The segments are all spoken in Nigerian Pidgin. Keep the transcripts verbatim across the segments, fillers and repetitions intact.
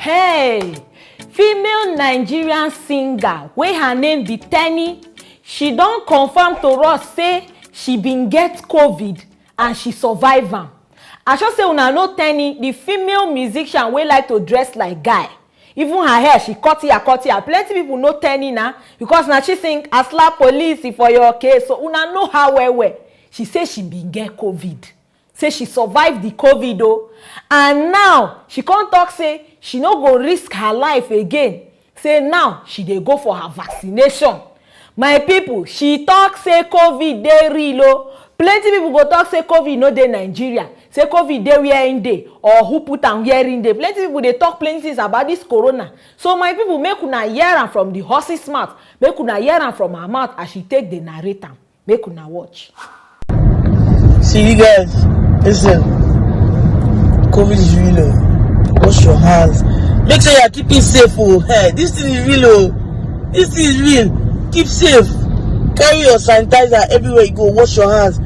Hey, female Nigerian singer wey her name be Tenny, she don confirm to us say she bin get covid and she survive am. I sure say una know Tenny, the female musician wey like to dress like guy. Even her hair, she cut here, cut here. Plenty people know Tenny na, because na she sing "I slap police for your case," so una know her well well. She say she bin get covid, say she survive the covid o, and now she come talk say she no go risk her life again, say now she dey go for her vaccination. My people, she talk say covid dey real o. Plenty people go talk say covid no dey Nigeria, say covid dey where im dey, or who put am where im dey. Plenty people dey talk plenty things about this corona. So my people, make una hear am from the horse's mouth, make una hear am from her mouth as she take dey narrate am. Make una watch. See, you guys, listen. COVID is real o. Wash your hands. Make sure you are keeping safe o. Hey, this thing is real o. This thing is real. Keep safe. Carry your sanitizer everywhere you go. Wash your hands.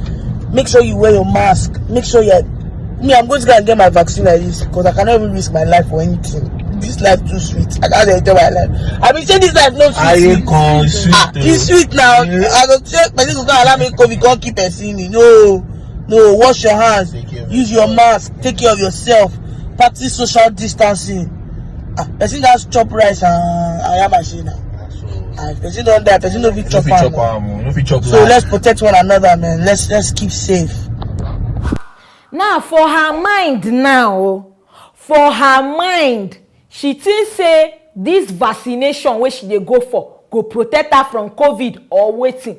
Make sure you wear your mask. Make sure you are me, I'm going to go and get my vaccine like this, because I cannot even risk my life for anything. This life too sweet. I can't enjoy my life. I mean, say this life no sweet. Ayé kan sweet. Ah, it's sweet now. I go say person go come allow me COVID, come keep person me. No, no. Wash your hands. Use your mask. Take care of yourself. Practice social distancing. Ah, person gats chop rice and ayamase na. Ah, if person don die, person no fit chop am. No fit chop. So let's protect one another, man. Let's let's keep safe. Now, for her mind now, for her mind, she think say this vaccination wey she dey go for go protect her from covid or wetin.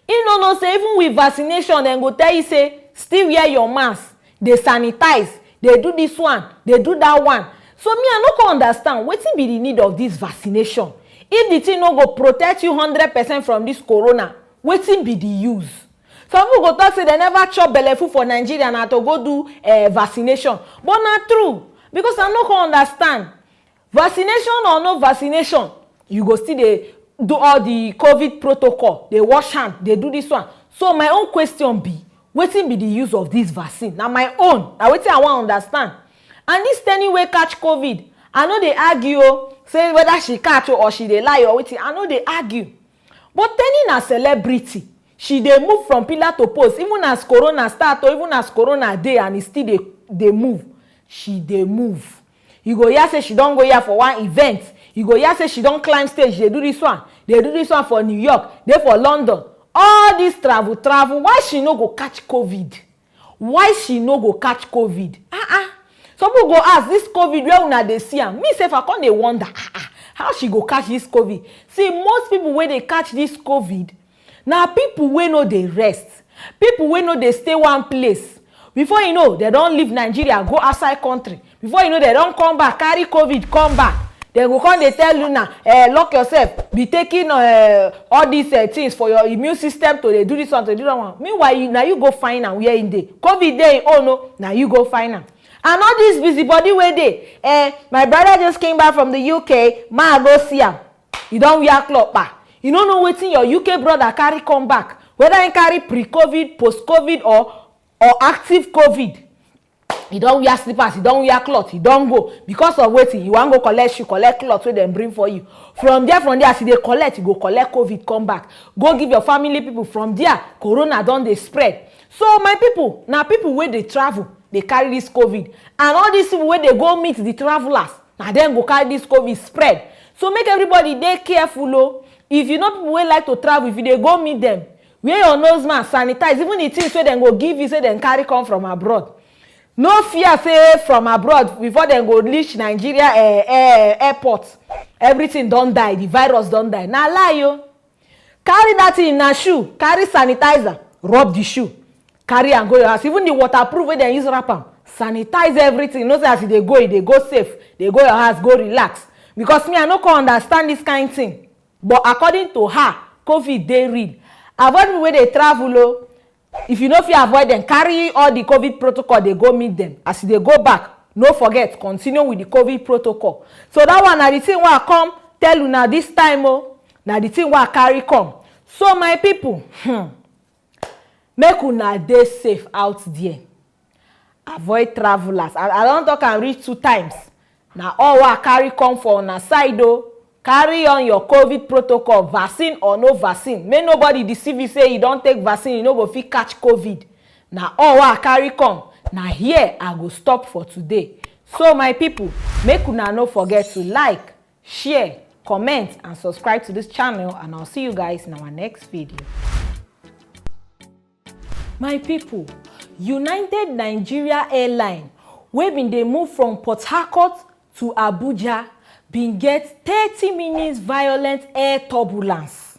You no know say even with vaccination, dem go tell you say still wear your mask, dey sanitize, dey do this one, dey do that one. So me, I no come understand wetin be the need of this vaccination. If the thing no go protect you hundred percent from this corona, wetin be the use? Some people go talk say dem never chop belle full for Nigeria na to go do uh, vaccination, but na true, because I no come understand. Vaccination or no vaccination, you go still dey do all the covid protocol, dey wash hand, dey do this one. So my own question be, wetin be the use of this vaccine? Na my own, na wetin I wan understand. And this Tenny wey catch covid, I no dey argue o say whether she catch o or she dey lie or wetin, I no dey argue. But Tenny na celebrity, she dey move from pillar to post, even as corona start o, even as corona dey and e still dey dey move, she dey move. You go hear say she don go here for one event, you go hear say she don climb stage dey do this one, dey do this one for New York, dey for London. All this travel travel, why she no go catch covid? Why she no go catch covid? Ah ah. Some people go ask, this covid where una dey see am? Me sef, I come dey wonder, ah ah, how she go catch this covid? See, most people wey dey catch this covid na people wey no dey rest, people wey no dey stay one place. Before you know, dem don leave Nigeria go outside country. Before you know, dem don come back, carry covid come back. Dem go come dey tell una, eh, lock yourself, be taking eh, all these eh, things for your immune system to dey do this one, to do that one. Meanwhile, you, na you go find am where im dey. Covid dey im own o, na you go find am. And all this busybody wey dey, eh, my brother just came back from the U K, ma go see am. You don wear cloth pa. You no know wetin your U K brother carry come back, whether he carry pre-covid, post-covid, or or active covid. You don wear slippers, you don wear cloth, you don go. Because of wetin? You wan go collect shoe, collect cloth wey dem bring for you. From there, from there, as you dey collect, you go collect covid come back, go give your family people. From there, corona don dey spread. So my people, na people wey dey travel dey carry this covid, and all these people wey dey go meet the travelers, na dem go carry this covid spread. So make everybody dey careful o. If you know people wey like to travel, if you dey go meet them, wear your nose mask, sanitize, even the things wey dem go give you say dem carry come from abroad. No fear say from abroad, before dem go reach Nigeria eh, eh, airport, everything don die, the virus don die. Na lie o. Carry that thing, na shoe, carry sanitizer, rub the shoe, carry am go your house. Even the waterproof wey dem use wrap am, sanitize everything. You know say as you dey go, you dey go safe, dey go your house, go relax. Because me, I no come understand this kind thing. But according to her, covid dey real. Avoid people wey dey travel o. If you no fit avoid them, carry all the covid protocol dey go meet them. As you dey go back, no forget, continue with the covid protocol. So that one na the thing wey I come tell una this time o. Na the thing wey I carry come. So my people, hmm, make una dey safe out there. Avoid travelers. I, I don talk am reach two times. Na all wey I carry come for una side o. Carry on your covid protocol, vaccine or no vaccine. Make nobody deceive you say you don take vaccine, you no go fit catch covid. Na all wey I carry come. Na here I go stop for today. So my people, make una no forget to like, share, comment and subscribe to this channel, and I'll see you guys in our next video. My people, United Nigeria Airline, wey bin dey move from Port Harcourt to Abuja, bin get thirty minutes violent air turbulence.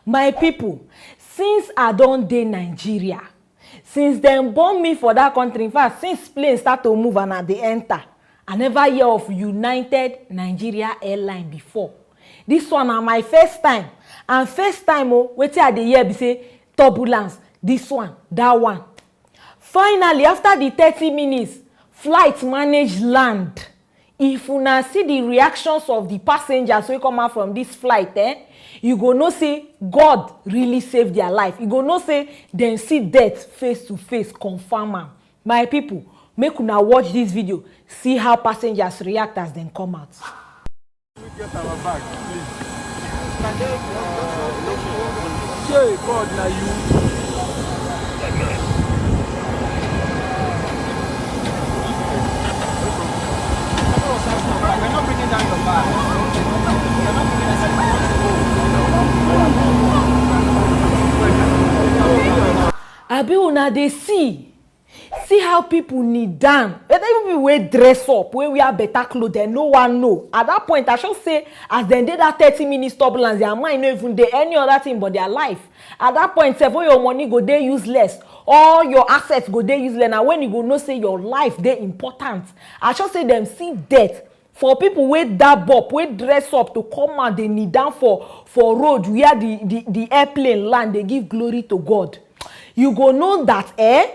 My people, since I don dey Nigeria, since dem born me for that country, in fact, since plane start to move and I dey enter, I never hear of United Nigeria Airline before. This one na my first time, and first time o, wetin I dey hear be say turbulence, this one, that one. Finally, after the thirty minutes, flight manage land. If una see the reactions of the passengers wey come out from this flight, eh, you go know say God really save their life. You go know say dem see death face to face, confirm am. My people, make una watch this video, see how passengers react as dem come out. Get our bag, please. Shey God na you. Abi una dey see? See how people kneel down. Whether even people wey dress up, wey wear better clothes, dem no wan know. At that point, I sure say as dem dey that thirty minutes turbulence, their mind no even dey any other thing but their life. At that point sef, all your money go dey useless, all your assets go dey useless. Na when you go know say your life dey important. I sure say dem see death for people wey dab up, wey dress up to come out dey kneel down for for road where the the the airplane land, dey give glory to God. You go know that, eh,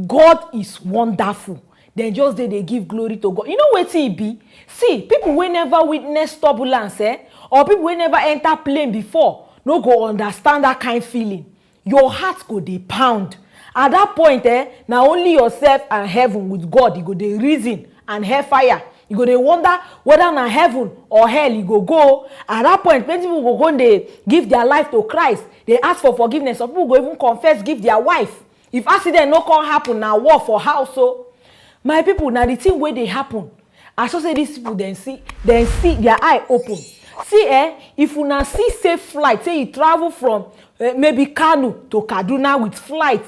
God is wonderful. Dem just dey dey give glory to God. You know wetin e be? See, people wey never witness turbulence, eh, or people wey never enter plane before, no go understand that kind feeling. Your heart go dey pound. At that point, eh, na only yourself and heaven with God you go dey reason, and hellfire. You go dey wonder whether na heaven or hell you go go. At that point, plenty people go go dey give their life to Christ, dey ask for forgiveness. Some people go even confess give their wife. If accident no come happen, na war for house o. My people, na the thing wey dey happen. I sure say these people dem see, dem see, their eye open. See, eh, if una see safe flight, say you travel from, eh, maybe Kano to Kaduna with flight,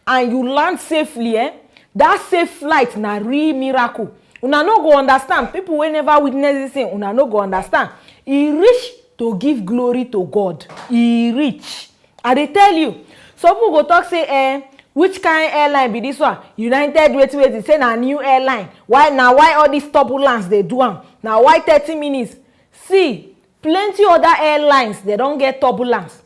and you land safely, eh, that safe flight na real miracle. Una no go understand. People wey never witness this thing, una no go understand. E reach to give glory to God. E reach. I dey tell you, some people go talk say, eh, which kind airline be this one? United, wetin wetin, say na new airline. Why na why all this turbulence dey do am? Na why thirty minutes? See, plenty other airlines, they don get turbulence.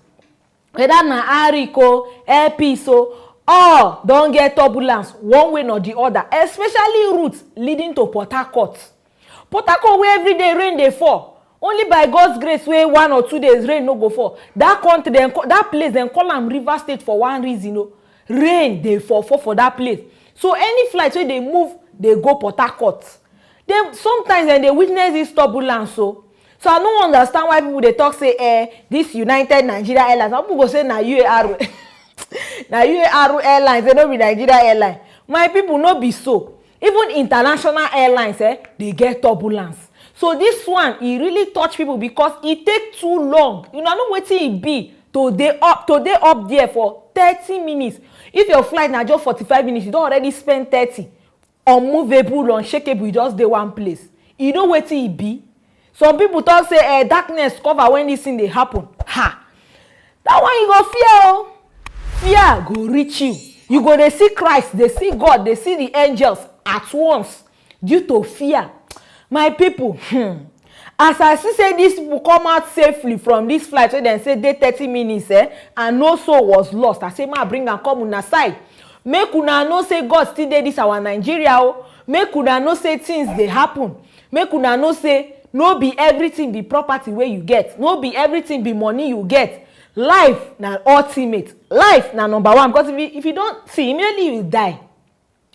Whether na Arik o, Air Peace o, all don get turbulence one way or the other, especially routes leading to Port Harcourt. Port Harcourt, where every day rain dey fall, only by God's grace wey one or two days rain no go fall. That country, dem ca-, that place, dem call am River State for one reason o. Rain dey fall fall for that place. So any flight wey dey move dey go Port Harcourt, dem sometimes dem dey witness this turbulence o. So I no understand why people dey talk say, eh, this United Nigeria Airlines. Some people go say na U A R, na U A R Airlines, say no be Nigeria Airline. My people, no be so. Even international airlines, eh, dey get turbulence. So this one, e really touch people because e take too long. Una know wetin e be to dey up, to dey up there for thirty minutes. If your flight na just forty-five minutes, you don already spend thirty. Unmovable, unshakable, you just dey one place. You know wetin e be? Some people talk say, eh, darkness cover when this thing dey happen. Ha! That one you go fear o. Fear go reach you. You go dey see Christ, dey see God, dey see the angels at once due to fear. My people, hmm, as I see say these people come out safely from this flight wey dem say dey thirty minutes, eh, and no soul was lost, I say make I bring am come una side. Make una know say God still dey this our Nigeria o. Make una know say things dey happen. Make una know say no be everything be property wey you get. No be everything be money you get. Life na ultimate. Life na number one, because if you, if you don see, immediately you die,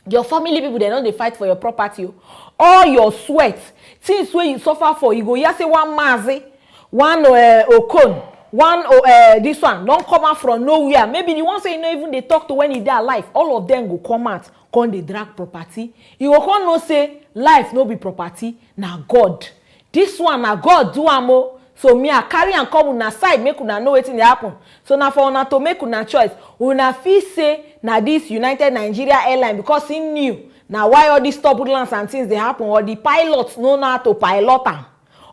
Your family people, dem no dey fight for your property o. All your sweat, things wey you suffer for, you go hear say one Mazi, one uh, Okon, one uh, this one don come out from nowhere. Maybe the ones wey you no even dey talk to when you dey alive, all of them go come out, come dey drag property. You go come know say life no be property, na God. This one na God do am o. So me, I carry am come una side, make una know wetin dey happen. So na for una to make una choice. Una feel say na this United Nigeria Airline, because im new, na why all these turbulence and things dey happen, or the pilots no know how to pilot am,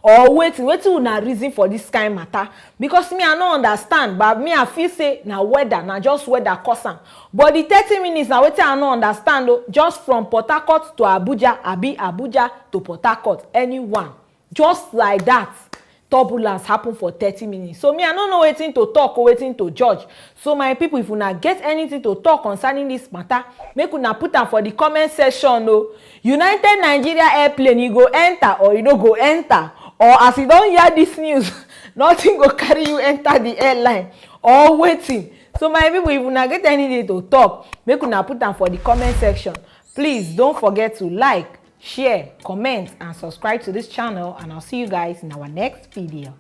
or wetin, wetin una reason for this kind matter? Because me, I no understand, but me, I feel say na weather, na just weather cause am. But the thirty minutes, na wetin I no understand o. Just from Port Harcourt to Abuja, abi Abuja to Port Harcourt, anyone, just like that, turbulence happen for thirty minutes. So me, I no know wetin to talk or wetin to judge. So my people, if una get anything to talk concerning this matter, make una put am for the comment section o. United Nigeria Airplane, you go enter or you no go enter, or as you don hear this news, nothing go carry you enter the airline, or wetin? So my people, if una get anything to talk, make una put am for the comment section. Please don't forget to like, share, comment, and subscribe to this channel, and I'll see you guys in our next video.